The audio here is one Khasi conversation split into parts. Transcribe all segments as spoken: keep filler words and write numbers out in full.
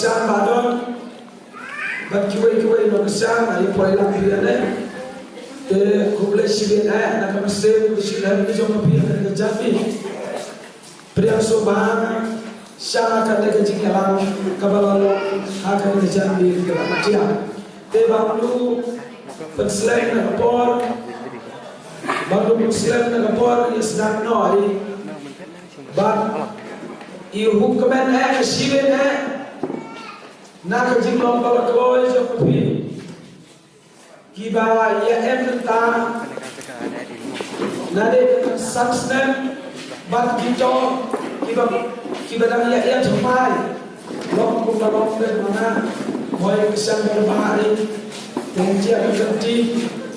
Shan ba don bad kiwei kiwei nongkyrshan, ïa poi lang phi ïa ne. Te khublei shibun eh na ka mynsiem ka jingïalam ka jong phi ha kane ka janmiet. Pdiang sngewbha sha kane ka jingïalam kaba la long ha kane ka janmiet kaba la jia. Te ba ngin pynslem na ka por, ba ngin pynslem na ka por, ïa sdang noh ïa bad ïa u kmen eh, ka shibun eh na ka jinglong ba la kloi jong phi. Kiba ïa em mynta na dei ka san snem bad kito kiba, kiba dang ïa ïa thymmai. Long kumba long, pynban na moi ka shan ba ba ri. Teng jia ka kynti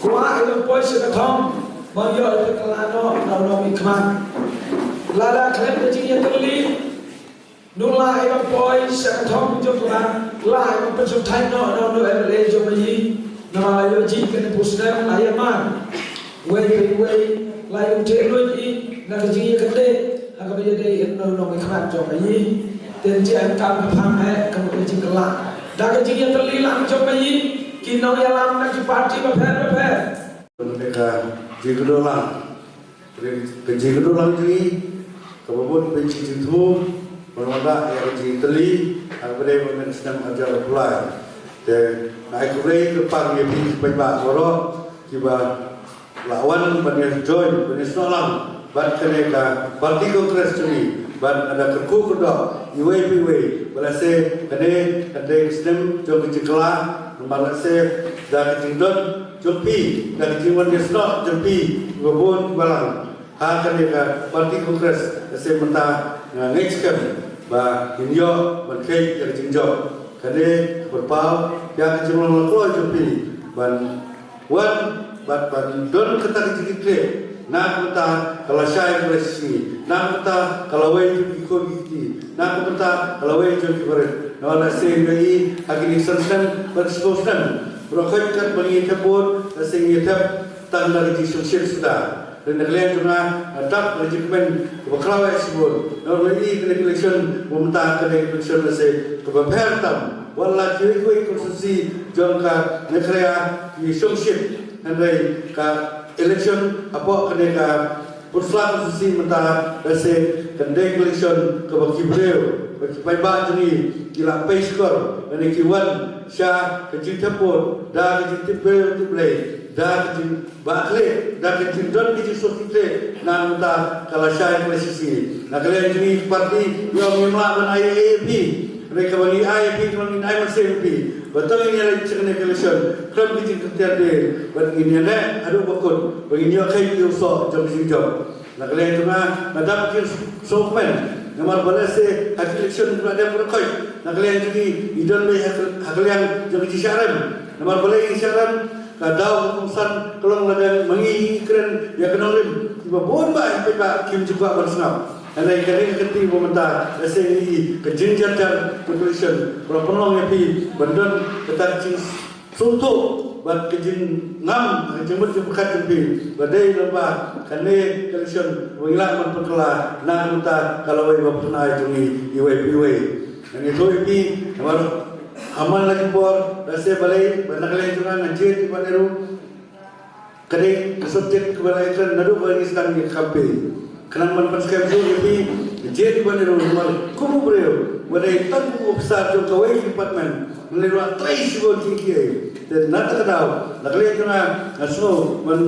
kwah ïa poi sha ka thong ba ïoh ïa ka lano na u nongmihkhmat. Lada khlem ka jingïatylli, nula ïa poi sha ka thong jong ka, la ïa pynshong thait noh na u M L A jong ngi. Namar la ïoh jingkynnoh pus nem la ïa man. Wei wei wei la ïoh te loi i na ka jingïakynduh ha kaba ïadei ïa u nongmihkhmat jong ngi. Te jia ka kam ka phang eh ka mut ka jingkylla da ka jingïatylli lang jong ngi ki nongïalam na ki parti bapher bapher. Ka jingkynduh lang Ka jingkynduh lang jong ngi kaba bun pynjah jingthmu ban wanrah ïa ka jingtylli ha kaba dei ba mynta ka snem arhajar arphew lai. Te nga ai khublei kyrpang ïa phi ki paidbah baroh kiba la wan ban ïa join, ban ïa snoh lang bad kane ka party Congress jong ngi, bad nga da kyrkhu kyrdoh iwei pa iwei ba lehse kane ka dei ka snem jong ka jingkylla, namar lehse da ka jingdon jong phi, da ka jingwan ïa snoh jong phi kiba bun kiba lang ha kane ka party Congress, lehse mynta nga ngeit skhem ba ngin ïoh ban kheit ïa ka jingjop. Kane ka pynpaw ïa ka jinglong la kloi jong phi ban wan bad ban don kata ka jingkitkhlieh. Na ka bynta ka lashai ka lashisngi, na ka bynta ka lawei jong ki khun ki kti, na ka bynta ka lawei jong ki barit. Namar lehse ngi ïohi ha kine ki san snem bad shiphew snem baroh khoit katba ngi thep vote, lehse ngi thep tang da ka jingshongshit suda. Te na ka liang jong nga, nga dap ka jingkmen kaba khraw eh shibun. Namar ngi ïohi kane ka election ba mynta, kane ka election lehse kaba pher tam. Wat la kiwei kiwei ki constituency jong ka Meghalaya ki shongshit, hynrei ka election hapoh kane ka Pynursla constituency mynta lehse kan dei ka election kaba ki briew, ba ki paidbah jong ngi ki la pei shkor lane ki wan sha ka jingthep vote da ka jingtip briew tip Blei, da ka jing ba khlieh da ka jingdon ka jingsuk ki khlieh. Na mynta ka lashai ka lashisngi. Na ka liang jong ngi ka party ngi ong ngim lah ban ai ei ei ïa phi. Hynrei kaba ngi ai ïa phi, kaba ngin ai mynsiem ïa phi, ba tang ngin ïaleit sha kane ka election khlem ka jingkyntiew dien, bad ngin ïaleit haduh ba kut ba ngin ïoh kheit ïa u soh jong ka jingjop. Na ka liang jong nga, nga dap ka jingsngewkmen namar ba lehse ha ki election kiba dep baroh khoit, na ka liang jong ngi ngi don beit ha ka, ha ka liang jong ka jingshah rem. Namar balei ngi shah rem? Ka daw ka kongsan ka long lada ma ngi ngi kren ïa ka nongrim, kiba bun bah ki paidbah kim ju kwah ban sngap. Hynrei kane ka kynti ba mynta lehse ngi ïohi ka jingjarjar ka election, ba la pynlong ïa phi ban don kata ka jingsngewthuh bad ka jingngam, ka jingmut jingpyrkhat jong phi ba dei lyngba kane ka election ba ngi lah ban pynkylla na ka bynta ka lawei ba pynai jong ngi iwei pa iwei. Ngan ïathuh ïa phi namar ha man la ki por, lehse balei ba na ka liang jong nga ngan jied ïa i Bah Nehru. Ka dei ka subject kaba la ïakren naduh ba ngi sdang ïa ka campaign. Khnang ban pynskhem shuh ïa phi, ngan jied ïa i Bah Nehru namar kum u briew uba dei tang u officer jong kawei ka department, u la trei shibun kiei kiei. Te na kata ka daw, na ka liang jong nga, nga sngew ban